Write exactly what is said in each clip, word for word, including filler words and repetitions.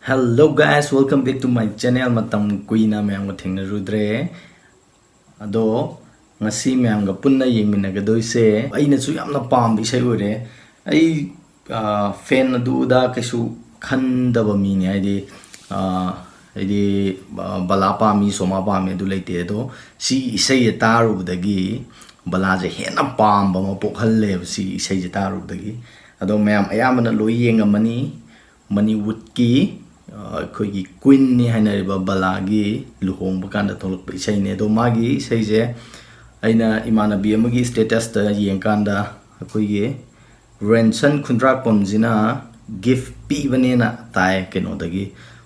Hello guys, welcome back to my channel. ꯃꯇꯝ ꯀꯨꯏꯅ ꯃꯌꯥꯝꯒ ꯊꯦꯡꯅꯔꯨꯗ꯭ꯔꯦ꯫ ꯑꯗꯣ ꯉꯁꯤ ꯃꯌꯥꯝꯒ ꯄꯨꯟꯅ ꯌꯦꯡꯃꯤꯟꯅꯒꯗꯣꯏꯁꯦ ꯑꯩꯅꯁꯨ ꯌꯥꯝꯅ ꯄꯥꯝꯕ ꯏꯁꯩ ꯑꯣꯏꯔꯦ꯫ ꯑꯩ ꯐꯦꯟ ꯑꯗꯨꯗ ꯀꯩꯁꯨ ꯈꯟꯗꯕ ꯃꯤꯅꯦ꯫ ꯍꯥꯏꯗꯤ ꯑꯩꯗꯤ ꯕꯂꯥ ꯄꯥꯝꯃꯤ, ꯁꯣꯃꯥ ꯄꯥꯝꯃꯤ ꯑꯗꯨ ꯂꯩꯇꯦ꯫ ꯑꯗꯣ ꯁꯤ ꯏꯁꯩꯁꯦ ꯇꯥꯔꯨꯕꯗꯒꯤ ꯕꯂꯥꯁꯦ ꯍꯦꯟꯅ ꯄꯥꯝꯕ ꯑꯃ ꯄꯣꯛꯍꯜꯂꯦꯕ ꯁꯤ ꯏꯁꯩꯁꯦ ꯇꯥꯔꯨꯕꯗꯒꯤ꯫ ꯑꯗꯣ ꯃꯌꯥꯝ ꯑꯌꯥꯝꯕꯅ ꯂꯣꯏ ꯌꯦꯡꯉꯝꯃꯅꯤ꯫ ꯃꯅꯤꯋꯨꯗꯀꯤ ꯑꯩꯈꯣꯏꯒꯤ ꯀ꯭ꯋꯤꯟꯅꯤ ꯍꯥꯏꯅꯔꯤꯕ ꯕꯂꯥꯒꯤ ꯂꯨꯍꯣꯡꯕ ꯀꯥꯟꯗ ꯊꯣꯛꯂꯛꯄ ꯏꯁꯩꯅꯦ꯫ ꯑꯗꯣ ꯃꯥꯒꯤ ꯏꯁꯩꯁꯦ ꯑꯩꯅ ꯏꯃꯥꯟꯅꯕꯤ ꯑꯃꯒꯤ ꯁ꯭ꯇꯦꯇꯁꯇ ꯌꯦꯡꯀꯥꯟꯗ ꯑꯩꯈꯣꯏꯒꯤ ꯔꯦꯟꯁꯟ ꯈꯨꯟꯗ꯭ꯔꯥꯛꯄꯝꯁꯤꯅ ꯒꯤꯐ ꯄꯤꯕꯅꯦꯅ ꯇꯥꯏ ꯀꯩꯅꯣꯗꯒꯤ,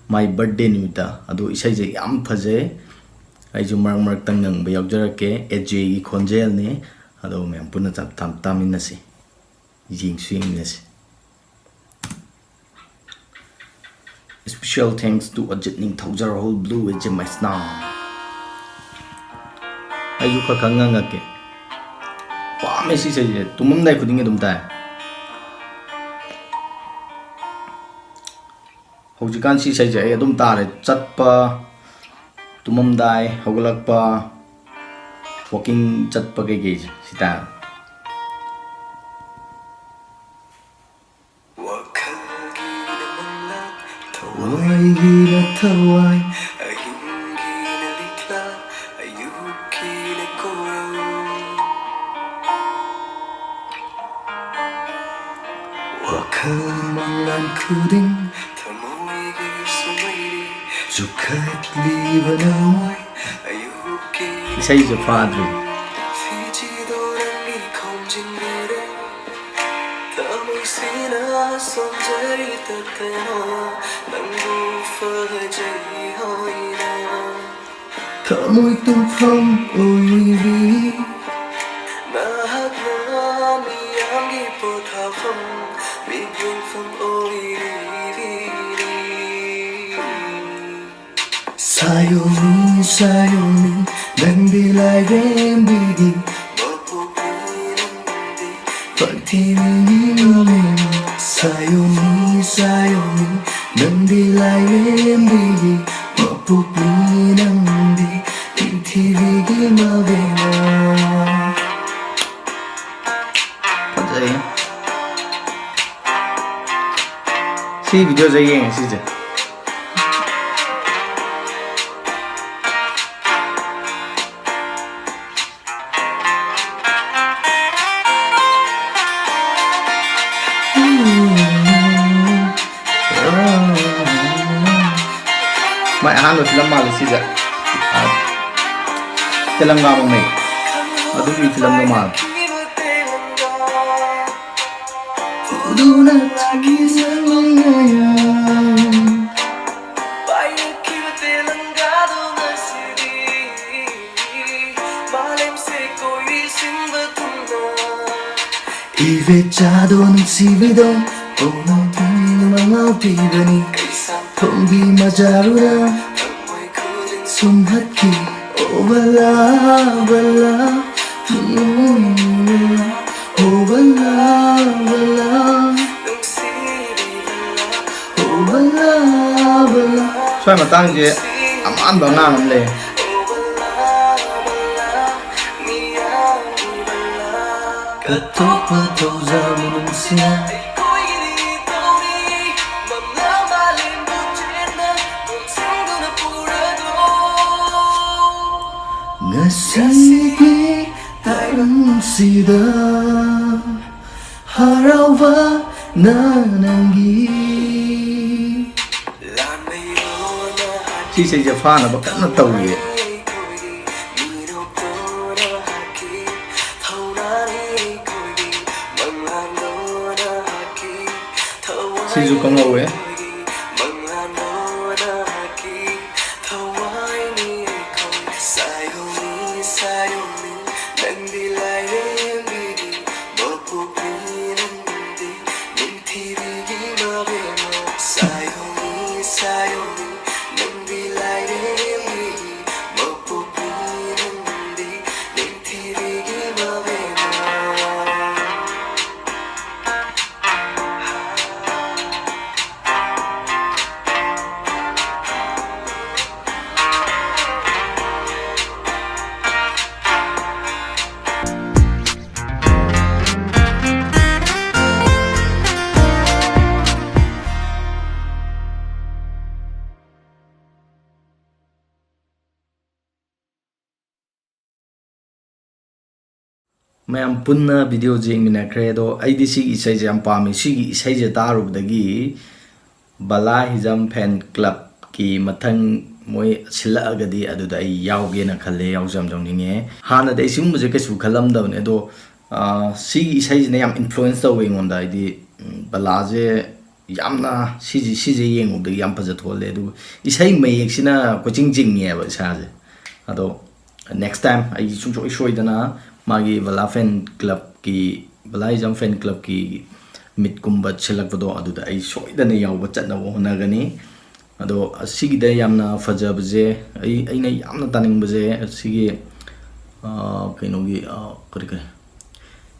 ꯃꯥꯏ ꯕꯔꯠꯗꯦ ꯅꯨꯃꯤꯠꯇ꯫ ꯑꯗꯣ ꯏꯁꯩꯁꯦ ꯌꯥꯝ ꯐꯖꯩ꯫ ꯑꯩꯁꯨ ꯃꯔꯛ ꯃꯔꯛꯇ ꯉꯪꯕ ꯌꯥꯎꯖꯔꯛꯀꯦ꯫ ꯑꯦꯖꯦꯒꯤ ꯈꯣꯟꯖꯦꯜꯅꯤ꯫ ꯑꯗꯣ ꯃꯌꯥꯝ ꯄꯨꯟꯅ ꯇꯥꯃꯤꯟꯅꯁꯤ, ꯌꯦꯡꯁꯨ ꯌꯦꯡꯃꯤꯟꯅꯁꯤ꯫ Special thanks to Ajit ꯅꯤꯡꯊꯧꯖ Rahul, Blue ꯑꯦꯖꯦ ꯃꯩꯁꯅꯥꯝ꯫ ꯑꯩꯁꯨ ꯈꯔ ꯈꯔ ꯉꯪꯉꯛꯀꯦ꯫ ꯄꯥꯝꯃꯦ ꯁꯤ ꯏꯁꯩꯁꯦ, ꯇꯨꯝꯃꯝꯗꯥꯏ ꯈꯨꯗꯤꯡꯒꯤ ꯑꯗꯨꯝ ꯇꯥꯏ꯫ ꯍꯧꯖꯤꯛꯀꯥꯟ ꯁꯤ ꯏꯁꯩꯁꯦ ꯑꯩ ꯑꯗꯨꯝ ꯇꯥꯔꯦ꯫ ꯆꯠꯄ, ꯇꯨꯝꯃꯝꯗꯥꯏ, ꯍꯧꯒꯠꯂꯛꯄ, ꯋꯥꯀꯤꯡ ꯆꯠꯄ ꯀꯩꯀꯩꯁꯦ ꯁꯤ ꯇꯥꯔꯦ꯫ ꯊꯋꯥꯏꯒꯤꯅ ꯊꯋꯥꯏ, ꯑꯍꯤꯡꯒꯤꯅ ꯂꯤꯛꯂꯥ, ꯑꯌꯨꯛꯀꯤꯅ ꯀꯣꯔꯧ꯫ ꯋꯥꯈꯜ ꯃꯪꯂꯥꯟ ꯈꯨꯗꯤꯡ ꯊꯃꯣꯏꯒꯤ ꯁꯨꯃꯩ ꯆꯨꯈꯠꯂꯤꯕ ꯅꯣꯏ ꯑꯌꯨꯛꯀꯤ ꯏꯁꯩꯁꯨ ꯐꯥꯗ꯭ꯔꯤ꯫ ꯐꯤꯖꯤꯗꯣ ꯅꯪꯒꯤ ꯈꯣꯝꯖꯤꯟꯕꯤꯔꯦ꯫ ꯊꯃꯣꯏꯁꯤꯅ ꯁꯣꯟꯖꯔꯤ ꯇꯠꯇꯅ ꯅꯪꯕꯨ ꯐꯖꯩ ꯍꯥꯏꯅ꯫ ꯊꯃꯣꯏ ꯇꯨꯝꯐꯝ ꯑꯣꯏꯔꯤ꯫ ꯅꯍꯥꯛꯅ ꯃꯤꯌꯥꯝꯒꯤ ꯄꯣꯊꯥꯐꯝ, ꯃꯤꯠꯌꯦꯡꯐꯝ ꯑꯣꯏꯔꯤ꯫ ꯁꯥꯌꯣꯃꯤ, ꯁꯥꯌꯣꯃꯤ, ꯅꯪꯗꯤ ꯂꯥꯏꯔꯦꯝꯕꯤꯗꯤ, ꯃꯄꯣꯛꯅꯤ ꯅꯪꯗꯤ, ꯄꯟꯊꯤꯅꯤ ꯅꯪꯗꯤ꯫ ꯁꯥꯌꯣꯃꯤ, ꯁꯥꯌꯣꯃꯤ, ꯅꯪꯗꯤ ꯂꯥꯏꯔꯦꯝꯕꯤꯒꯤ ꯃꯄꯣꯛꯅꯤ, ꯅꯪꯗꯤ ꯄ꯭ꯔꯤꯊꯤꯕꯤꯒꯤ ꯃꯕꯦꯝꯃ꯫ ꯐꯖꯩ꯫ ꯁꯤ ꯚꯤꯗꯤꯑꯣꯁꯦ ꯌꯦꯡꯉꯦ ꯁꯤꯁꯦ꯫ ꯃꯥꯏ ꯑꯍꯥꯟꯕ ꯐꯤꯂꯝ ꯃꯥꯜꯂꯦ ꯁꯤꯁꯦ꯫ ꯑ, ꯇꯦꯂꯪꯒꯥ ꯃꯃꯩ꯫ ꯑꯗꯨꯒꯤ ꯐꯤꯂꯝꯗꯣ ꯃꯥꯜꯂꯦ꯫ ꯎꯗꯨꯅ ꯊꯥꯒꯤꯖꯅꯤꯡꯉꯥꯏ꯫ ꯄꯥꯏꯔꯛꯈꯤꯕ ꯇꯦꯂꯪꯒꯥꯗꯣ ꯉꯁꯤꯗꯤ ꯃꯥꯂꯦꯝꯁꯦ ꯀꯣꯏꯔꯤꯁꯤꯟꯕ ꯊꯨꯡꯅ꯫ ꯏꯕꯦꯆꯥꯗꯣ ꯅꯨꯡꯁꯤꯕꯤꯗꯣ ꯄꯥꯎꯅꯧꯒꯤ ꯃꯉꯥꯜ ꯄꯤꯕꯅꯤ꯫ ꯊꯣꯡꯕꯤ ꯃꯖꯥꯔꯨꯅ ꯁꯨꯝꯍꯠꯈꯤ꯫ ꯑꯣ ꯕꯂꯥ, ꯕꯂꯥ, ꯎꯝ, ꯑꯣ ꯕꯂꯥ, ꯕꯂꯥ, ꯑꯣ ꯕꯂꯥ, ꯕꯂꯥ꯫ ꯁ꯭ꯋꯥꯏ ꯃꯇꯥꯡꯁꯦ ꯑꯃꯥꯟꯕ ꯑꯉꯥꯡ ꯑꯃ ꯂꯩ꯫ ꯀꯠꯊꯣꯛꯄ ꯊꯧꯖꯥꯜ ꯅꯨꯡꯁꯤꯅ꯫ ꯉꯁꯤꯒꯤ ꯇꯥꯏꯕꯪꯁꯤꯗ ꯍꯔꯥꯎꯕꯅ ꯅꯪꯒꯤ꯫ ꯁꯤ ꯏꯁꯩꯁꯦ ꯐꯥꯅꯕ ꯀꯟꯅ ꯇꯧꯔꯤꯌꯦ꯫ ꯁꯤꯁꯨ ꯈꯪꯍꯧꯋꯦ꯫ ꯃꯌꯥꯝ ꯄꯨꯟꯅ ꯚꯤꯗꯤꯑꯣꯁꯦ ꯌꯦꯡꯃꯤꯟꯅꯈ꯭ꯔꯦ꯫ ꯑꯗꯣ ꯑꯩꯗꯤ ꯁꯤꯒꯤ ꯏꯁꯩꯁꯦ ꯌꯥꯝ ꯄꯥꯝꯃꯤ꯫ ꯁꯤꯒꯤ ꯏꯁꯩꯁꯦ ꯇꯥꯔꯨꯕꯗꯒꯤ ꯕꯂꯥ ꯍꯤꯖꯝ ꯐꯦꯟ ꯀ꯭ꯂꯕꯀꯤ ꯃꯊꯪ ꯃꯣꯏ ꯁꯤꯜꯂꯛꯑꯒꯗꯤ ꯑꯗꯨꯗ ꯑꯩ ꯌꯥꯎꯒꯦꯅ ꯈꯜꯂꯦ, ꯌꯥꯎꯁꯨ ꯌꯥꯝ ꯌꯥꯎꯅꯤꯡꯉꯦ꯫ ꯍꯥꯟꯅꯗꯤ ꯑꯩ ꯁꯤꯒꯨꯝꯕꯁꯦ ꯀꯩꯁꯨ ꯈꯜꯂꯝꯗꯕꯅꯦ, ꯑꯗꯣ ꯑꯥ, ꯁꯤꯒꯤ ꯏꯁꯩꯁꯤꯅ ꯌꯥꯝ ꯏꯟꯐ꯭ꯂꯨꯌꯦꯟꯁ ꯇꯧꯋꯦ ꯑꯩꯉꯣꯟꯗ꯫ ꯍꯥꯏꯗꯤ ꯎꯝ, ꯕꯂꯥꯁꯦ ꯌꯥꯝꯅ ꯁꯤꯁꯤ ꯁꯤꯁꯦ ꯌꯦꯡꯉꯨꯕꯗꯒꯤ ꯌꯥꯝ ꯐꯖ ꯊꯣꯛꯍꯜꯂꯦ꯫ ꯑꯗꯨꯒ ꯏꯁꯩ ꯃꯌꯦꯛꯁꯤꯅ ꯀꯣꯏꯆꯤꯡ ꯆꯤꯡꯉꯦꯕ ꯏꯁꯥꯁꯦ꯫ ꯑꯗꯣ ꯅꯦꯛꯁ ꯇꯥꯏꯝ ꯑꯩ ꯁꯨꯡꯁꯣꯏ ꯁꯣꯏꯗꯅ ꯃꯥꯒꯤ ꯕꯂꯥ ꯐꯦꯟ ꯀ꯭ꯂꯕꯀꯤ, ꯕꯂꯥ ꯍꯤꯖꯝ ꯐꯦꯟ ꯀ꯭ꯂꯕꯀꯤ ꯃꯤꯠꯀꯨꯝꯕ ꯁꯤꯜꯂꯛꯄꯗꯣ ꯑꯗꯨꯗ ꯑꯩ ꯁꯣꯏꯗꯅ ꯌꯥꯎꯕ ꯆꯠꯅꯕ ꯍꯣꯠꯅꯒꯅꯤ꯫ ꯑꯗꯣ ꯑꯁꯤꯒꯤꯗ ꯌꯥꯝꯅ ꯐꯖꯕꯁꯦ, ꯑꯩ ꯑꯩꯅ ꯌꯥꯝꯅ ꯇꯥꯅꯤꯡꯕꯁꯦ ꯑꯁꯤꯒꯤ ꯑꯥ, ꯀꯩꯅꯣꯒꯤ ꯑꯥ, ꯀꯔꯤ ꯀꯔꯤ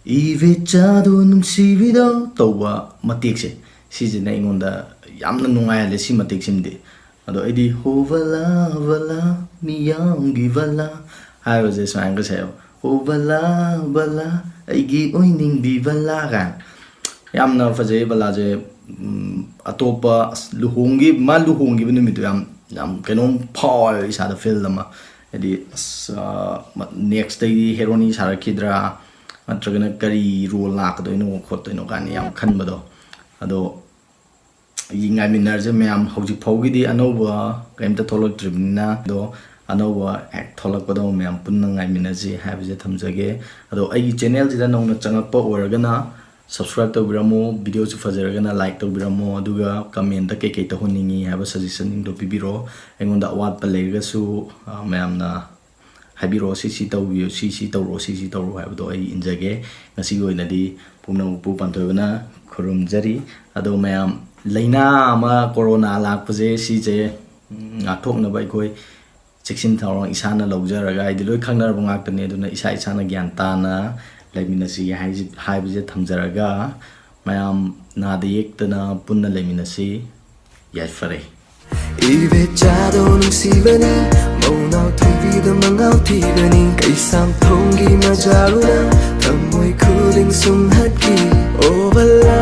ꯏꯕꯦꯆꯥꯗꯣ ꯅꯨꯡꯁꯤꯕꯤꯗꯣ ꯇꯧꯕ ꯃꯇꯦꯛꯁꯦ, ꯁꯤꯁꯤꯅ ꯑꯩꯉꯣꯟꯗ ꯌꯥꯝꯅ ꯅꯨꯡꯉꯥꯏꯍꯜꯂꯦ, ꯁꯤ ꯃꯇꯦꯛꯁꯤꯃꯗꯤ꯫ ꯑꯗꯣ ꯑꯩꯗꯤ "ꯍꯣ ꯕꯂꯥ ꯕꯂꯥ ꯃꯤꯌꯥꯝꯒꯤ ꯕꯂꯥ" ꯍꯥꯏꯕꯁꯦ ꯁꯨꯃꯥꯏꯅꯒ ꯁꯛꯑꯦꯕ, "ꯍꯣ ꯕꯂꯥ ꯕꯂꯥ ꯑꯩꯒꯤ ꯑꯣꯏꯅꯤꯡꯕꯤ ꯕꯂꯥ" ꯀꯥꯏꯅ꯫ ꯌꯥꯝꯅ ꯐꯖꯩ ꯕꯂꯥꯁꯦ꯫ ꯎꯝ, ꯑꯇꯣꯞꯄ ꯑꯁ, ꯂꯨꯍꯣꯡꯒꯤ-, ꯃꯥ ꯂꯨꯍꯣꯡꯈꯤꯕ ꯅꯨꯃꯤꯠꯇꯣ ꯌꯥꯝ, ꯌꯥꯝ ꯀꯩꯅꯣꯝ ꯐꯥꯎꯋꯦꯕ ꯏꯁꯥꯗ, ꯐꯤꯜ ꯑꯃ꯫ ꯍꯥꯏꯗꯤ ꯑꯁ, ꯅꯦꯛꯁꯇꯒꯤ ꯍꯦꯔꯣꯅꯤ ꯁꯥꯔꯛꯈꯤꯗ꯭ꯔꯥ, ꯅꯠꯇ꯭ꯔꯒꯅ ꯀꯔꯤ ꯔꯣꯜ ꯂꯥꯛꯀꯗꯣꯏꯅꯣ ꯈꯣꯠꯇꯣꯏꯅꯣ ꯀꯥꯏꯅ ꯌꯥꯝ ꯈꯟꯕꯗꯣ꯫ ꯑꯗꯣ ꯉꯥꯏꯃꯤꯟꯅꯔꯁꯦ ꯃꯌꯥꯝ꯫ ꯍꯧꯖꯤꯛ ꯐꯥꯎꯒꯤꯗꯤ ꯑꯅꯧꯕ ꯀꯩꯝꯇ ꯊꯣꯛꯂꯛꯇ꯭ꯔꯤꯕꯅꯤꯅ, ꯑꯗꯣ ꯑꯅꯧꯕ ꯍꯦꯛ ꯊꯣꯛꯂꯛꯄꯗꯣ ꯃꯌꯥꯝ ꯄꯨꯟꯅ ꯉꯥꯏꯃꯤꯟꯅꯁꯤ ꯍꯥꯏꯕꯁꯦ ꯊꯝꯖꯒꯦ꯫ ꯑꯗꯣ ꯑꯩꯒꯤ ꯆꯦꯅꯦꯜꯁꯤꯗ ꯅꯧꯅ ꯆꯪꯉꯛꯄ ꯑꯣꯏꯔꯒꯅ ꯁꯕꯁꯀ꯭ꯔꯥꯏꯕ ꯇꯧꯕꯤꯔꯝꯃꯣ, ꯚꯤꯗꯤꯑꯣꯁꯨ ꯐꯖꯔꯒꯅ ꯂꯥꯏꯛ ꯇꯧꯕꯤꯔꯝꯃꯣ, ꯑꯗꯨꯒ ꯀꯃꯦꯟꯇ ꯀꯩꯀꯩ ꯇꯧꯍꯟꯅꯤꯡꯉꯤ ꯍꯥꯏꯕ ꯁꯖꯦꯁꯟꯁꯤꯡꯗꯣ ꯄꯤꯕꯤꯔꯣ꯫ ꯑꯩꯉꯣꯟꯗ ꯑꯋꯥꯠꯄ ꯂꯩꯔꯒꯁꯨ, ꯑ, ꯃꯌꯥꯝꯅ ꯍꯥꯏꯕꯤꯔꯛꯑꯣ, "ꯁꯤ ꯁꯤ ꯇꯧꯕꯤꯌꯨ, ꯁꯤ ꯁꯤ ꯇꯧꯔꯛꯑꯣ, ꯁꯤ ꯁꯤ ꯇꯧꯔꯛꯑꯣ" ꯍꯥꯏꯕꯗꯣ ꯑꯩ ꯏꯟꯖꯒꯦ꯫ ꯉꯁꯤꯒꯤ ꯑꯣꯏꯅꯗꯤ ꯄꯨꯝꯅꯃꯛꯄꯨ ꯄꯥꯟꯊꯣꯏꯕꯅ ꯈꯨꯔꯨꯝꯖꯔꯤ꯫ ꯑꯗꯣ ꯃꯌꯥꯝ, ꯂꯥꯏꯅꯥ ꯑꯃ ꯀꯣꯔꯣꯅꯥ ꯂꯥꯛꯄꯁꯦ, ꯁꯤꯁꯦ, ꯎꯝ, ꯉꯥꯛꯊꯣꯛꯅꯕ ꯑꯩꯈꯣꯏ ꯆꯦꯛꯁꯤꯟ ꯊꯧꯔꯥꯡ ꯏꯁꯥꯅ ꯂꯧꯖꯔꯒ, ꯍꯥꯏꯗꯤ ꯂꯣꯏ ꯈꯪꯅꯔꯕ ꯉꯥꯛꯇꯅꯦ, ꯑꯗꯨꯅ ꯏꯁꯥ ꯏꯁꯥꯅ ꯒ꯭ꯌꯥꯟ ꯇꯥꯅ ꯂꯩꯃꯤꯟꯅꯁꯤ ꯍꯥꯏꯁꯤ-, ꯍꯥꯏꯕꯁꯦ ꯊꯝꯖꯔꯒ, ꯃꯌꯥꯝ ꯅꯥꯗ ꯌꯦꯛꯇꯅ ꯄꯨꯟꯅ ꯂꯩꯃꯤꯟꯅꯁꯤ꯫ ꯌꯥꯏꯐꯔꯦ꯫ ꯏꯕꯦꯆꯥꯗꯣ ꯅꯨꯡꯁꯤꯕꯅꯤ, ꯃꯧꯅꯥꯎ ꯊꯣꯏꯕꯤꯗꯣ ꯃꯉꯥꯎ ꯊꯤꯕꯅꯤ, ꯀꯩꯁꯥꯝꯊꯣꯡꯒꯤ ꯃꯖꯥꯔꯨꯅ ꯊꯃꯣꯏ ꯈꯨꯗꯤꯡ ꯁꯨꯝꯍꯠꯈꯤ꯫ ꯑꯣ ꯕꯂꯥ,